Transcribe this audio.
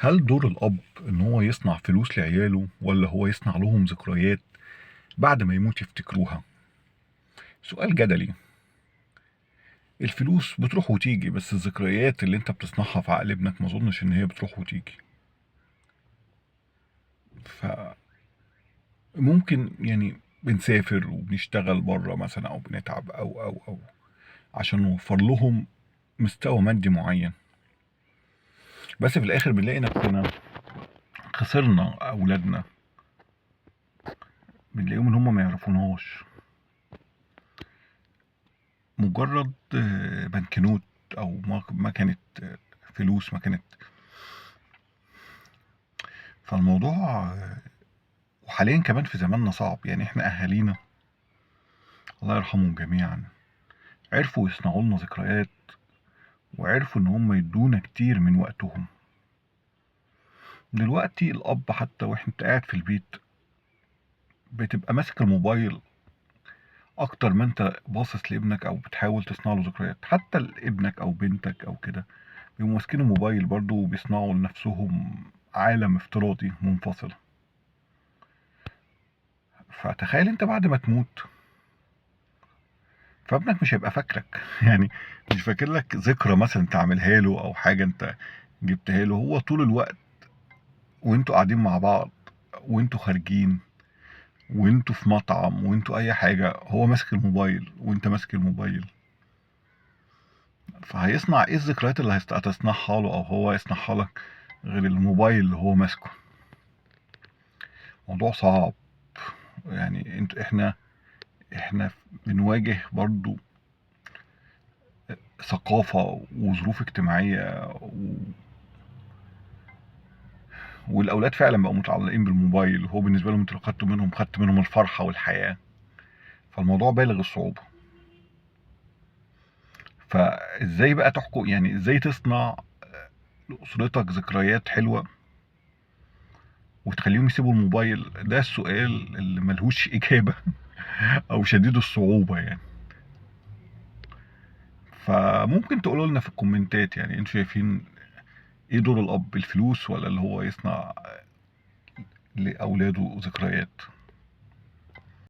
هل دور الأب إن هو يصنع فلوس لعياله ولا هو يصنع لهم ذكريات بعد ما يموت يفتكروها؟ سؤال جدلي. الفلوس بتروح وتيجي، بس الذكريات اللي انت بتصنعها في عقل ابنك ما اظنش ان هي بتروح وتيجي. ف ممكن يعني بنسافر وبنشتغل بره مثلا او بنتعب او او او عشان نوفر لهم مستوى مادي معين، بس في الاخر بنلاقي نفسنا خسرنا اولادنا، بنلاقيهم ان هم ما يعرفوناش، مجرد بنكنوت او مكنه فلوس مكنه. فالموضوع وحاليا كمان في زماننا صعب، يعني احنا اهالينا الله يرحمهم جميعا عرفوا يصنعوا لنا ذكريات، وعرفوا ان هم يدونا كتير من وقتهم. دلوقتي الاب حتى وانت قاعد في البيت بتبقى ماسك الموبايل اكتر ما انت باصص لابنك او بتحاول تصنع له ذكريات. حتى ابنك او بنتك او كده بيبقوا ماسكين الموبايل برضو وبيصنعوا لنفسهم عالم افتراضي منفصل. فتخيل انت بعد ما تموت فابنك مش هيبقى فاكرك يعني مش فاكر لك ذكرى مثلا انت عاملها له او حاجة انت جبتها له. هو طول الوقت وانتوا قاعدين مع بعض وانتوا خارجين وانتوا في مطعم وانتوا اي حاجة، هو ماسك الموبايل وانت ماسك الموبايل. فهيصنع ايه الذكريات اللي هتصنعها له او هو يصنعها لك غير الموبايل اللي هو ماسكه؟ موضوع صعب يعني. انت احنا بنواجه برضو ثقافة وظروف اجتماعية والأولاد فعلا بقوا متعلقين بالموبايل، وهو بالنسبة لهم انت لو خدت منهم خدت منهم الفرحة والحياة. فالموضوع بالغ الصعوبة. فازاي بقى تحكم، يعني ازاي تصنع لأسرتك ذكريات حلوة وتخليهم يسيبوا الموبايل؟ ده السؤال اللي ملهوش إجابة أو شديد الصعوبة يعني. فممكن تقولوا لنا في الكومنتات يعني انتوا شايفين ايه دور الأب، الفلوس ولا اللي هو يصنع لأولاده ذكريات؟